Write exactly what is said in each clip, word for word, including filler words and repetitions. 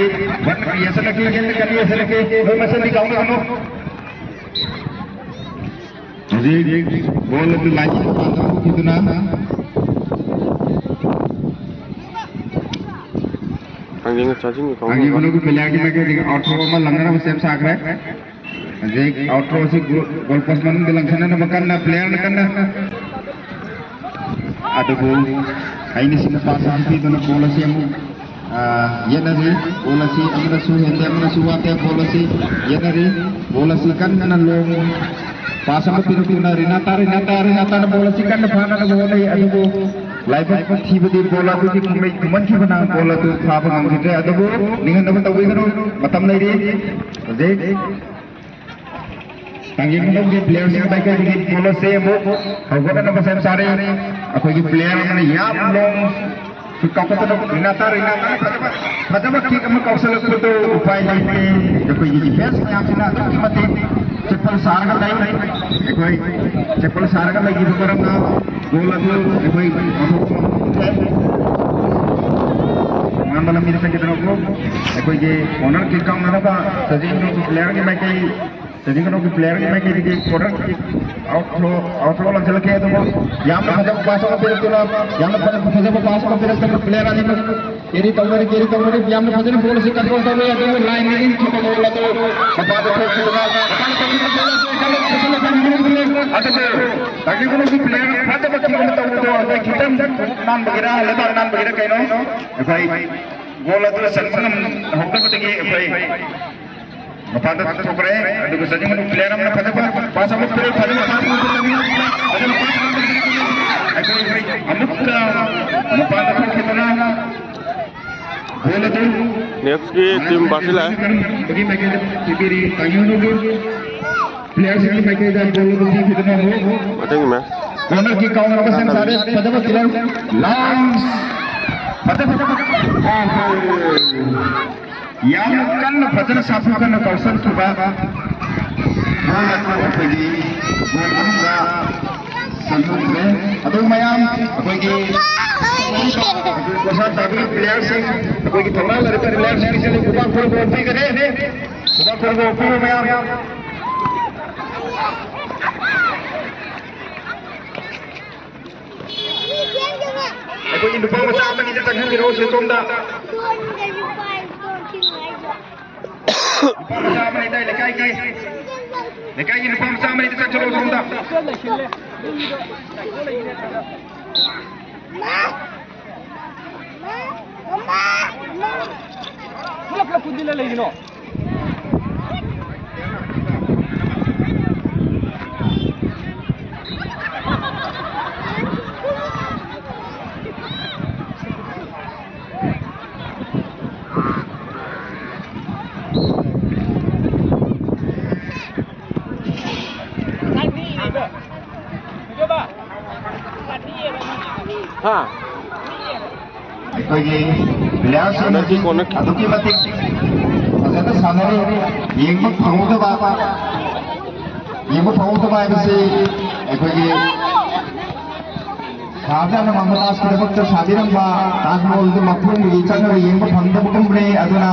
ꯌꯦꯁꯜꯂꯛꯀꯦ, ꯌꯦꯁꯜꯂꯛꯀꯦ, ꯌꯦꯁꯜꯂꯛꯀꯦ꯫ ꯃꯣꯏ ꯃꯁꯦꯟꯗꯤ ꯀꯥꯎꯅꯒꯅꯨ꯫ ꯍꯧꯖꯤꯛ ꯕꯣꯜ ꯑꯗꯨ ꯂꯥꯏꯟꯒꯤ ꯃꯄꯥꯟꯗ ꯍꯧꯈꯤꯗꯨꯅ ꯊꯥꯡꯖꯤꯡꯒ ꯆꯥꯁꯤꯟꯒꯦ ꯀꯥꯎꯅꯒꯅꯨ꯫ ꯊꯥꯡꯖꯤꯡ ꯈꯨꯅꯧꯒꯤ ꯄ꯭ꯂꯦꯌꯔꯒꯤ ꯃꯥꯏꯀꯩꯗꯒꯤ ꯑꯥꯎꯠꯊ꯭ꯔꯣ ꯑꯃ ꯂꯪꯅꯅꯕ ꯁꯦꯝ ꯁꯥꯈ꯭ꯔꯦ꯫ ꯍꯧꯖꯤꯛ ꯑꯥꯎꯠꯊ꯭ꯔꯣ ꯑꯁꯤ ꯒꯣꯜ, ꯒꯣꯜ ꯄꯣꯁ ꯃꯅꯨꯡꯗ ꯂꯪꯁꯤꯟꯅꯅꯕ ꯀꯟꯅ ꯄ꯭ꯂꯦꯌꯔꯅ ꯀꯟꯅ, ꯑꯗꯨꯕꯨ ꯑꯩꯅ ꯁꯤꯅ ꯄꯥꯁ ꯑꯃ ꯄꯤꯗꯨꯅ ꯕꯣꯜ ꯑꯁꯤ ꯑꯃꯨꯛ, ꯑ, ꯌꯦꯠꯅꯔꯤ꯫ ꯕꯣꯜ ꯑꯁꯤ ꯑꯃꯅꯁꯨ ꯍꯦꯟꯗꯦ, ꯑꯃꯅꯁꯨ ꯋꯥꯠꯇꯦ꯫ ꯕꯣꯜ ꯑꯁꯤ ꯌꯦꯠꯅꯔꯤ꯫ ꯕꯣꯜ ꯑꯁꯤ ꯀꯟꯅ ꯂꯣꯡ ꯄꯥꯁ ꯑꯃ ꯄꯤꯔꯛꯇꯨꯅ ꯔꯤꯅꯥꯇꯥ, ꯔꯤꯅꯥꯇꯥ, ꯔꯤꯅꯥꯇꯥꯅ ꯕꯣꯜ ꯑꯁꯤ ꯀꯟꯅ ꯐꯥꯅꯅꯕ ꯍꯣꯠꯅꯩ, ꯑꯗꯨꯕꯨ ꯂꯥꯏꯕꯛ ꯊꯤꯕꯗꯤ ꯕꯣꯜ ꯑꯗꯨꯒꯤ ꯈꯨꯃꯩ ꯊꯨꯝꯍꯟꯈꯤꯕꯅ ꯕꯣꯜ ꯑꯗꯨ ꯐꯥꯕ ꯉꯝꯈꯤꯗ꯭ꯔꯦ꯫ ꯑꯗꯨꯕꯨ ꯅꯤꯡꯍꯟꯅꯕ ꯇꯧꯕꯤꯒꯅꯨ, ꯃꯇꯝ ꯂꯩꯔꯤ꯫ ꯍꯧꯖꯤꯛ ꯇꯥꯡꯖꯤꯡꯂꯣꯝꯒꯤ ꯄ꯭ꯂꯦꯌꯔꯁꯤꯡ ꯃꯥꯏꯀꯩꯗꯒꯤ ꯕꯣꯜ ꯑꯁꯤ ꯑꯃꯨꯛ ꯍꯧꯒꯠꯅꯅꯕ ꯁꯦꯝ ꯁꯥꯔꯤ꯫ ꯑꯩꯈꯣꯏꯒꯤ ꯄ꯭ꯂꯦꯌꯔ ꯑꯃꯅ ꯌꯥꯝ ꯂꯣꯡ ꯁꯨꯠ ꯀꯥꯎꯈꯠꯇꯅ ꯔꯤꯅꯥꯇꯥ, ꯔꯤꯅꯥꯇꯥꯅ ꯐꯖꯕ, ꯐꯖꯕ ꯀꯤꯛ ꯑꯃ ꯀꯥꯎꯁꯜꯂꯛꯄꯗꯨ ꯎꯄꯥꯏ ꯂꯩꯇꯦ꯫ ꯑꯩꯈꯣꯏꯒꯤ ꯗꯤꯐꯦꯟꯁ ꯃꯌꯥꯝꯁꯤꯅ ꯑꯗꯨꯛꯀꯤ ꯃꯇꯤꯛ ꯆꯦꯛꯄꯜ ꯁꯥꯔꯒ ꯂꯩ꯫ ꯑꯩꯈꯣꯏ ꯆꯦꯛꯄꯜ ꯁꯥꯔꯒ ꯂꯩꯈꯤꯕ ꯃꯔꯝꯅ ꯒꯣꯜ ꯑꯗꯨ ꯑꯩꯈꯣꯏ ꯇꯣꯉꯥꯟꯕ ꯂꯝꯕꯤꯗ ꯆꯠꯈꯤꯗꯅꯀꯣ ꯑꯩꯈꯣꯏꯒꯤ ꯀꯣꯔꯅꯔ ꯀꯤꯛ ꯀꯥꯎꯅꯅꯕ ꯁꯖꯤꯟꯒꯤ ꯄ꯭ꯂꯦꯌꯔꯒꯤ ꯃꯥꯏꯀꯩ ꯁꯖꯤꯟꯒꯤ ꯄ꯭ꯂꯦꯌꯔꯒꯤ ꯃꯥꯏꯀꯩꯗꯒꯤ corner kick out flow, out flow ꯂꯪꯁꯤꯜꯂꯛꯀꯦ꯫ ꯑꯗꯨꯕꯨ ꯌꯥꯝꯅ ꯐꯖꯕ ꯄꯥꯁ ꯑꯃ ꯄꯤꯔꯛꯇꯨꯅ, ꯌꯥꯝꯅ ꯐꯖ-, ꯐꯖꯕ ꯄꯥꯁ ꯑꯃ ꯄꯤꯔꯛꯇꯨꯅ ꯄ꯭ꯂꯦꯌꯔ ꯑꯅꯤꯃꯛ ꯀꯦꯔꯤ ꯇꯧꯅꯔꯤ, ꯀꯦꯔꯤ ꯇꯧꯅꯔꯤ꯫ ꯌꯥꯝꯅ ꯐꯖꯅ ꯕꯣꯜ ꯑꯁꯤ ꯀꯟꯇ꯭ꯔꯣꯜ ꯇꯧꯔꯤ, ꯑꯗꯨꯕꯨ ꯂꯥꯏꯟꯗ ꯏꯟꯈꯤꯕ ꯕꯣꯜ ꯑꯗꯨ ꯃꯄꯥꯗ ꯊꯣꯛꯈꯤꯗꯨꯅ, ꯃꯄꯥꯗ ꯊꯣꯛꯈꯤꯕ ꯕꯣꯜ ꯑꯁꯤ ꯀꯟꯅ ꯄꯨꯁꯤꯜꯂꯛꯄ ꯉꯝꯗ꯭ꯔꯦ꯫ ꯑꯗꯨꯕꯨ ꯇꯥꯡꯖꯤꯡꯂꯣꯝꯒꯤ ꯄ꯭ꯂꯦꯌꯔ ꯐꯖꯕ ꯀꯤꯛ ꯑꯃ ꯇꯧꯕꯗꯣ ꯑꯗꯨ ꯈꯤꯇꯪ ꯅꯥꯟꯕꯒꯤꯔ, ꯂꯩꯕꯥꯛ ꯅꯥꯟꯕꯒꯤꯔ ꯀꯩꯅꯣ, ꯑꯩꯈꯣꯏ ꯒꯣꯜ ꯑꯗꯨ ꯆꯟꯕ ꯉꯝꯍꯧꯗꯕꯗꯒꯤ ꯑꯩꯈꯣꯏ ꯃꯄꯥꯟꯗ ꯊꯣꯛꯈ꯭ꯔꯦ꯫ ꯑꯗꯨꯒ ꯆꯠꯅꯤꯡꯕ ꯄ꯭ꯂꯦꯌꯔ ꯑꯃꯅ ꯐꯖꯕ ꯄꯥꯁ ꯑꯃ ꯄꯤꯔꯦ, ꯐꯖꯕ ꯄꯥꯁ ꯑꯃ ꯄꯤꯔꯦ, ꯐꯖꯕ ꯄꯥꯁ ꯑꯃ ꯄꯤꯔꯦ꯫ ꯑꯩꯈꯣꯏ ꯑꯃꯨꯛꯀ ꯃꯄꯥꯟꯗ ꯊꯣꯛꯈꯤꯗꯨꯅ ꯒꯣꯜ ꯑꯗꯨ ꯅꯦꯛꯁꯀꯤ ꯇꯤꯝ ꯕꯥꯁꯤꯜꯂꯛꯑꯦ꯫ ꯕꯒꯤ ꯃꯥꯏꯀꯩꯗ ꯄꯤꯕꯤꯔꯤ꯫ ꯇꯥꯡꯖꯤꯡꯂꯣꯝꯒꯤ ꯄ꯭ꯂꯦꯌꯔꯁꯤꯡꯒꯤ ꯃꯥꯏꯀꯩꯗ ꯒꯣꯜ ꯑꯗꯨ ꯄꯤꯈꯤꯗꯨꯅ ꯑꯃꯨꯛ ꯃꯊꯪꯒꯤ ꯃꯦꯆ꯫ ꯀꯣꯔꯅꯔꯒꯤ ꯀꯥꯎꯅꯔꯒ ꯁꯦꯝ ꯁꯥꯔꯦ꯫ ꯐꯖꯕ ꯀꯤꯂꯔ ꯂꯥꯎꯟꯁ꯫ ꯐꯖ, ꯐꯖꯕ꯫ ꯑꯣꯍꯣ꯫ ꯌꯥꯝꯅ ꯀꯟꯅ ꯐꯖꯅ ꯁꯥꯐꯨ ꯀꯟꯅ ꯀꯥꯎꯁꯟꯈꯤꯕ ꯕꯣꯜ ꯑꯗꯨ ꯑꯩꯈꯣꯏꯒꯤ ꯒꯣꯜ ꯃꯅꯨꯡꯗ ꯁꯟꯗꯣꯛꯈ꯭ꯔꯦ꯫ ꯑꯗꯨ ꯃꯌꯥꯝ ꯑꯩꯈꯣꯏꯒꯤ ꯀꯣꯁꯥ ꯇꯥꯕꯤꯒꯤ ꯄ꯭ꯂꯦꯌꯔꯁꯤꯡ, ꯑꯩꯈꯣꯏꯒꯤ ꯊꯧꯅꯥ ꯂꯩꯔꯕ ꯄ꯭ꯂꯦꯌꯔꯁꯤꯡꯁꯤꯅ ꯈꯨꯕꯥꯛ ꯈꯨꯔꯕ ꯑꯣꯄꯤꯒꯅꯤ꯫ ꯈꯨꯕꯥꯛ ꯈꯨꯔꯕ ꯑꯣꯄꯤꯌꯨ ꯃꯌꯥꯝ꯫ ꯑꯩꯈꯣꯏꯒꯤ ꯅꯨꯄꯥ ꯃꯆꯥ ꯑꯃꯅꯤꯗ ꯆꯪꯍꯟꯕꯤꯔꯛꯑꯣ ꯁꯦ ꯁꯣꯝꯗ꯫ ꯅꯨꯄꯥ ꯃꯆꯥ ꯑꯃꯅꯤꯗ ꯂꯩꯀꯥꯏꯒꯤ, ꯂꯩꯀꯥꯏꯒꯤ ꯅꯨꯄꯥ ꯃꯆꯥ ꯑꯃꯅꯤꯗ ꯆꯪꯁꯤꯜꯂꯛꯑꯣ ꯁꯣꯝꯗ꯫ ꯄꯨꯂꯞ ꯄꯨꯂꯞ ꯄꯨꯟꯁꯤꯜꯂ ꯂꯩꯒꯅꯣ꯫ ꯍꯥ? ꯑꯩꯈꯣꯏꯒꯤ ꯄ꯭ꯂꯦꯌꯔꯁꯤꯡ ꯑꯁꯤ ꯑꯗꯨꯛꯀꯤ ꯃꯇꯤꯛ ꯐꯖꯅ ꯁꯥꯟꯅꯔꯤ꯫ ꯌꯦꯡꯕ ꯐꯪꯍꯧꯗꯕ, ꯌꯦꯡꯕ ꯐꯪꯍꯧꯗꯕ ꯍꯥꯏꯕꯁꯤ ꯑꯩꯈꯣꯏꯒꯤ ꯁꯍꯥꯖꯍꯥꯟꯅ ꯃꯃꯇꯥꯖꯀꯤꯗꯃꯛꯇ ꯁꯥꯕꯤꯔꯝꯕ ꯇꯥꯖꯃꯍꯜꯗꯨ ꯃꯈꯣꯡꯗꯒꯤ ꯆꯪꯉꯒ ꯌꯦꯡꯕ ꯐꯪꯗꯕꯒꯨꯝꯕꯅꯤ꯫ ꯑꯗꯨꯅ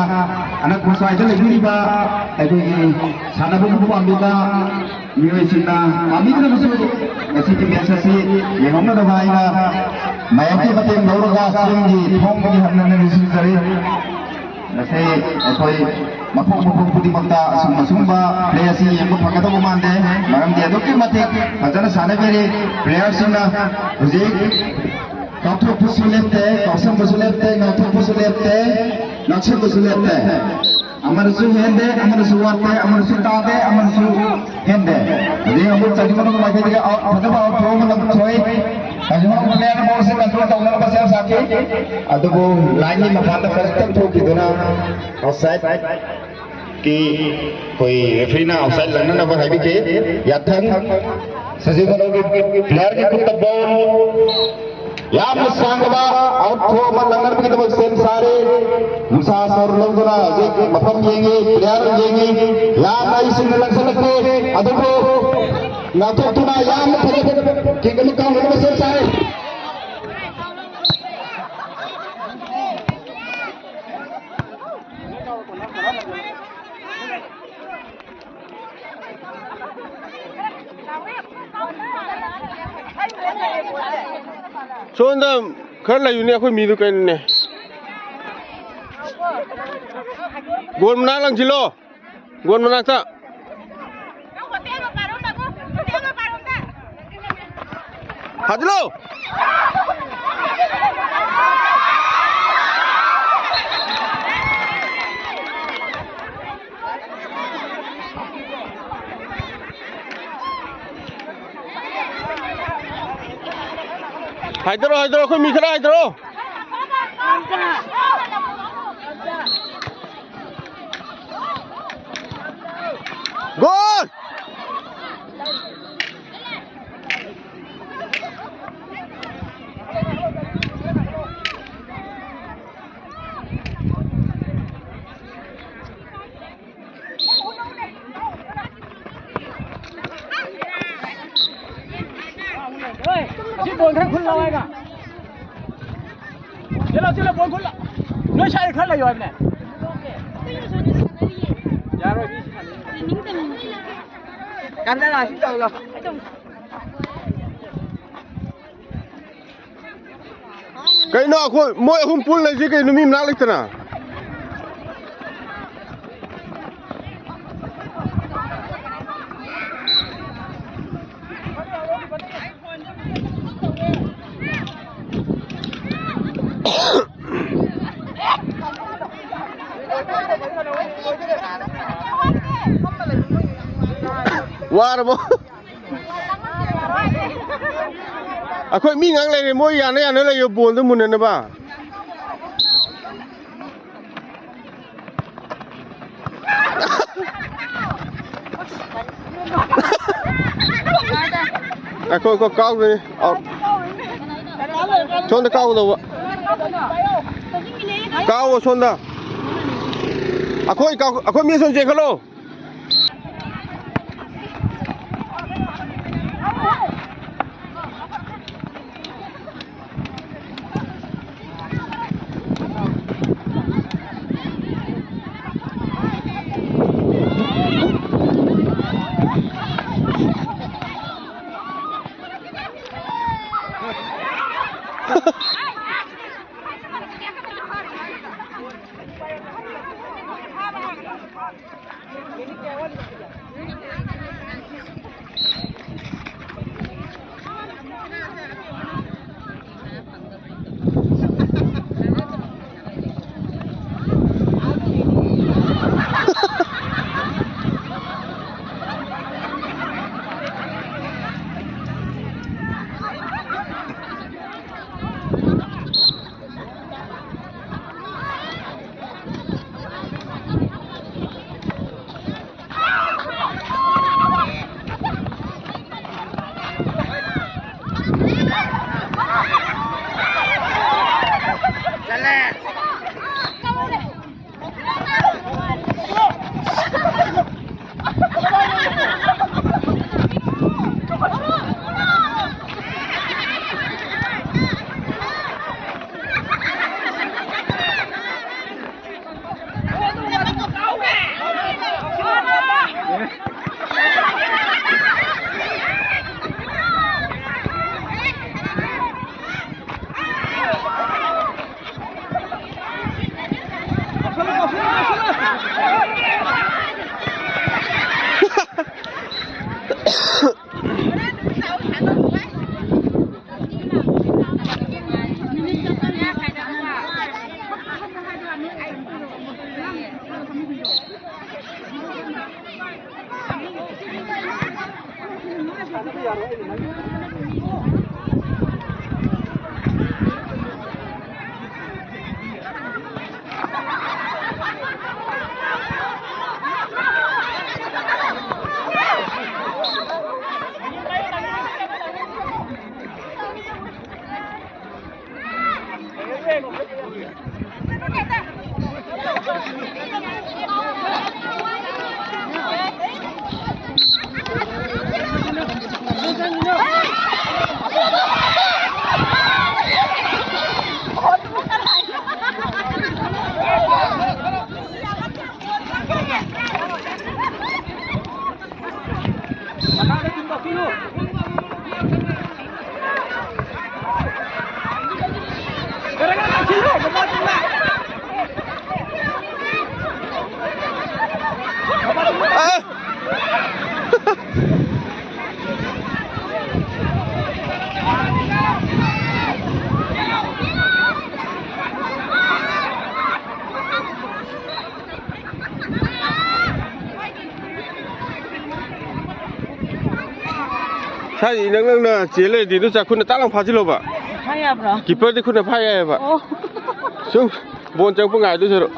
ꯑꯅꯛꯄ ꯁ꯭ꯋꯥꯏꯗ ꯂꯩꯕꯤꯔꯤꯕ ꯑꯩꯈꯣꯏꯒꯤ ꯁꯥꯟꯅꯕꯕꯨ ꯄꯥꯝꯕꯤꯕ ꯃꯤꯑꯣꯏꯁꯤꯡꯅ ꯄꯥꯝꯕꯤꯗ꯭ꯔꯕꯁꯨ ꯉꯁꯤꯒꯤ ꯃꯦꯠꯆ ꯑꯁꯤ ꯌꯦꯡꯍꯧꯅꯅꯕ ꯑꯩꯅ ꯃꯌꯥꯝꯒꯤ ꯃꯇꯦꯡ ꯂꯧꯔꯒ ꯆꯦꯡꯒꯤ ꯊꯣꯡꯕꯒꯤ ꯍꯟꯅ ꯍꯟꯅ ꯅꯤꯡꯁꯤꯡꯖꯔꯤ꯫ ꯉꯁꯤ ꯑꯩꯈꯣꯏ ꯃꯐꯝ ꯃꯐꯝ ꯈꯨꯗꯤꯡꯃꯛꯇ ꯑꯁꯨꯝ ꯑꯁꯨꯝꯕ ꯄ꯭ꯂꯦ ꯑꯁꯤ ꯌꯦꯡꯕ ꯐꯪꯒꯗꯧꯕ ꯃꯥꯟꯗꯦ, ꯃꯔꯝꯗꯤ ꯑꯗꯨꯛꯀꯤ ꯃꯇꯤꯛ ꯐꯖꯅ ꯁꯥꯟꯅꯕꯤꯔꯤ ꯄ꯭ꯂꯦꯌꯔꯁꯤꯡꯅ꯫ ꯍꯧꯖꯤꯛ ꯀꯥꯎꯊꯣꯛꯄꯁꯨ ꯂꯦꯞꯇꯦ, ꯀꯥꯎꯁꯟꯕꯁꯨ ꯂꯦꯞꯇꯦ, ꯉꯥꯎꯊꯣꯛꯄꯁꯨ ꯂꯦꯞꯇꯦ, ꯉꯥꯎꯁꯟꯕꯁꯨ ꯂꯦꯞꯇꯦ꯫ ꯑꯃꯅꯁꯨ ꯍꯦꯟꯗꯦ, ꯑꯃꯅꯁꯨ ꯋꯥꯠꯇꯦ, ꯑꯃꯅꯁꯨ ꯇꯥꯗꯦ, ꯑꯃꯅꯁꯨ ꯍꯦꯟꯗꯦ꯫ ꯍꯧꯖꯤꯛ ꯑꯃꯨꯛ ꯆꯟꯗ꯭ꯔꯃꯜ ꯃꯥꯏꯀꯩꯗꯒꯤ ꯑꯥꯎꯠ, ꯐꯖꯕ ꯑꯥꯎꯠ ꯊ꯭ꯔꯣ ꯑꯃ ꯂꯧꯊꯣꯛꯏ꯫ ꯍꯧꯖꯤꯛ ꯄ꯭ꯂꯦꯌꯔ ꯕꯣꯜꯁꯦ ꯀꯟꯇ꯭ꯔꯣꯜ ꯇꯧꯅꯅꯕ ꯁꯦꯝ ꯁꯥꯈꯤ꯫ ꯑꯗꯨꯕꯨ ꯂꯥꯏꯟꯒꯤ ꯃꯄꯥꯟꯗ ꯈꯖꯤꯛꯇꯪ ꯊꯣꯛꯈꯤꯗꯨꯅ ꯑꯥꯎꯠꯁꯥꯏꯠ ꯀꯤ ꯑꯩꯈꯣꯏ ꯔꯦꯐ꯭ꯔꯤꯅ ꯑꯥꯎꯠꯁꯥꯏꯠ ꯂꯪꯅꯅꯕ ꯍꯥꯏꯕꯤꯈꯤ꯫ ꯌꯥꯊꯪ ꯁꯖꯤꯕ ꯀꯩꯅꯣꯒꯤ ꯄ꯭ꯂꯦꯌꯔꯒꯤ ꯈꯨꯠꯇ ꯕꯣꯜ꯫ ꯌꯥꯝꯅ ꯁꯥꯡꯂꯕ ꯑꯥꯎꯠ ꯊ꯭ꯔꯣ ꯑꯃ ꯂꯪꯅꯅꯕꯒꯤꯗꯃꯛ ꯁꯦꯝ ꯁꯥꯔꯦ꯫ ꯅꯨꯡꯁꯥ ꯁꯣꯔ ꯂꯧꯗꯨꯅ ꯍꯧꯖꯤꯛ ꯃꯐꯝ ꯌꯦꯡꯉꯤ, ꯄ꯭ꯂꯦꯌꯔ ꯌꯦꯡꯉꯤ꯫ ꯌꯥꯝꯅ ꯏꯁꯤꯡꯅ ꯂꯪꯁꯤꯜꯂꯛꯂꯦ꯫ ꯑꯗꯨꯕꯨ ꯉꯥꯛꯊꯣꯛꯇꯨꯅ ꯌꯥꯝꯅ ꯐꯖꯕ ꯀꯤꯛ ꯑꯃ ꯀꯥꯎꯅꯅꯕ ꯁꯦꯝ ꯁꯥꯔꯦ꯫ ꯁꯣꯝꯗ ꯈꯔ ꯂꯩꯌꯨꯅꯦ, ꯑꯩꯈꯣꯏ ꯃꯤꯗꯨ ꯀꯩꯅꯣꯅꯦ꯫ ꯒꯣꯜ ꯃꯅꯥꯛ ꯂꯪꯁꯤꯜꯂꯣ꯫ ꯒꯣꯜ ꯃꯅꯥꯛꯇ꯫ ꯍꯥꯖꯤꯜꯂꯣ꯫ ꯍꯥꯏꯗꯔꯣ, ꯍꯥꯏꯗꯔꯣ, ꯑꯩꯈꯣꯏ ꯃꯤ ꯈꯔ ꯍꯥꯏꯗꯔꯣ꯫ ꯒꯣꯜ! ꯁꯤ ꯕꯣꯜ ꯈꯔ ꯈꯨꯜ ꯂꯥꯎ ꯍꯥꯏꯒ꯫ ꯆꯦꯜꯂꯣ, ꯆꯦꯜꯂꯣ, ꯕꯣꯜ ꯈꯨꯜꯂꯣ꯫ ꯅꯣꯏ ꯁ꯭ꯋꯥꯏꯗ ꯈꯔ ꯂꯩꯌꯣ ꯍꯥꯏꯕꯅꯦ꯫ ꯌꯥꯔꯣꯏ, ꯃꯤ ꯁꯤ ꯁꯥꯟꯅꯩ꯫ ꯀꯥꯟꯅꯔꯥ, ꯁꯤ ꯇꯧꯔꯣ꯫ ꯀꯩꯅꯣ ꯑꯩꯈꯣꯏ ꯃꯣꯏ ꯑꯍꯨꯝ ꯄꯨꯜ ꯂꯩꯁꯤ ꯀꯩꯅꯣ, ꯃꯤ ꯃꯅꯥꯛ ꯂꯩꯇꯅ? ꯋꯥꯔꯕꯣ? ꯑꯩꯈꯣꯏ ꯃꯤ ꯉꯥꯡ ꯂꯩꯔꯦ, ꯃꯣꯏ ꯌꯥꯅ ꯌꯥꯅ ꯂꯩꯌꯣ, ꯕꯣꯜꯗꯣ ꯃꯨꯟꯅꯅꯕ꯫ ꯑꯩꯈꯣꯏ, ꯑꯩꯈꯣꯏ ꯀꯥꯎꯗꯣꯏꯅꯤ꯫ ꯑꯥꯎꯠ꯫ ꯁꯣꯝꯗ ꯀꯥꯎꯒꯗꯧꯕ꯫ ꯀꯥꯎꯑꯣ ꯁꯣꯝꯗ꯫ ꯑꯩꯈꯣꯏ ꯀꯥꯎ-, ꯑꯩꯈꯣꯏ ꯃꯤ ꯁꯣꯝ ꯆꯦꯟꯈꯠꯂꯣ꯫ ꯊꯥꯏ ꯅꯪ ꯅꯪꯅ ꯆꯦ ꯂꯩꯔꯗꯤ ꯑꯗꯨ ꯆꯥ ꯈꯨꯠꯅ ꯇꯥꯛ ꯂꯥꯎ ꯐꯥꯖꯤꯜꯂꯣꯕ꯫ ꯐꯥ ꯌꯥꯕ꯭ꯔꯣ? ꯀꯤꯄꯔꯗꯤ ꯈꯨꯠꯅ ꯐꯥ ꯌꯥꯏꯑꯕ꯫ ꯑꯣ꯫ ꯁꯨꯝ ꯕꯣꯟ ꯆꯪꯉꯛꯄ ꯉꯥꯏꯗꯣꯏ ꯁꯔꯨꯛ꯫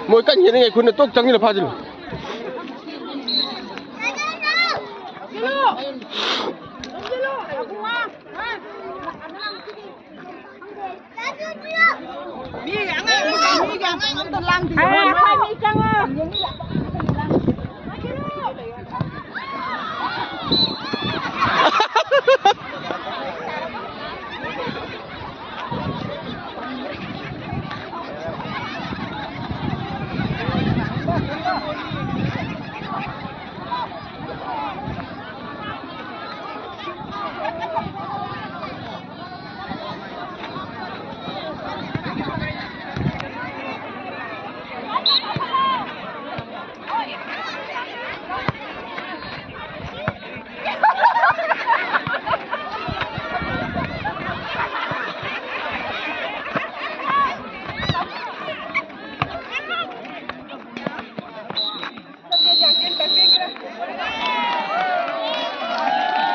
ꯃꯣꯏ ꯀꯟꯅ ꯌꯦꯠꯅꯤꯡꯉꯩ ꯈꯨꯠꯅ ꯇꯣꯛ ꯆꯪꯁꯤꯜꯂ ꯐꯥꯖꯤꯜꯂꯨ꯫ ꯃꯤꯒꯤ ꯑꯉꯥꯡ ꯑꯝꯇ, ꯃꯤꯒꯤ ꯑꯉꯥꯡ ꯑꯝꯇ ꯂꯥꯡꯗꯦ꯫ ꯑꯦ, ꯑꯩꯈꯣꯏ ꯃꯤ ꯆꯪꯉꯣ꯫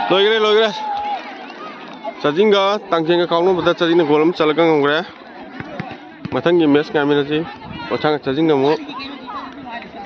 ꯂꯣꯏꯈ꯭ꯔꯦ, ꯂꯣꯏꯈ꯭ꯔꯦ꯫ ꯆꯥꯖꯤꯡꯒ ꯇꯥꯡꯖꯦꯡꯒ ꯀꯥꯎꯅꯕꯗ ꯆꯥꯖꯤꯡꯅ ꯒꯣꯜ ꯑꯃ ꯆꯜꯂꯒ ꯉꯝꯈ꯭ꯔꯦ꯫ ꯃꯊꯪꯒꯤ ꯃꯦꯠꯆ ꯉꯥꯏꯃꯤꯟꯅꯁꯤ꯫ ꯃꯊꯪ ꯆꯥꯖꯤꯡꯅ ꯑꯃꯨꯛ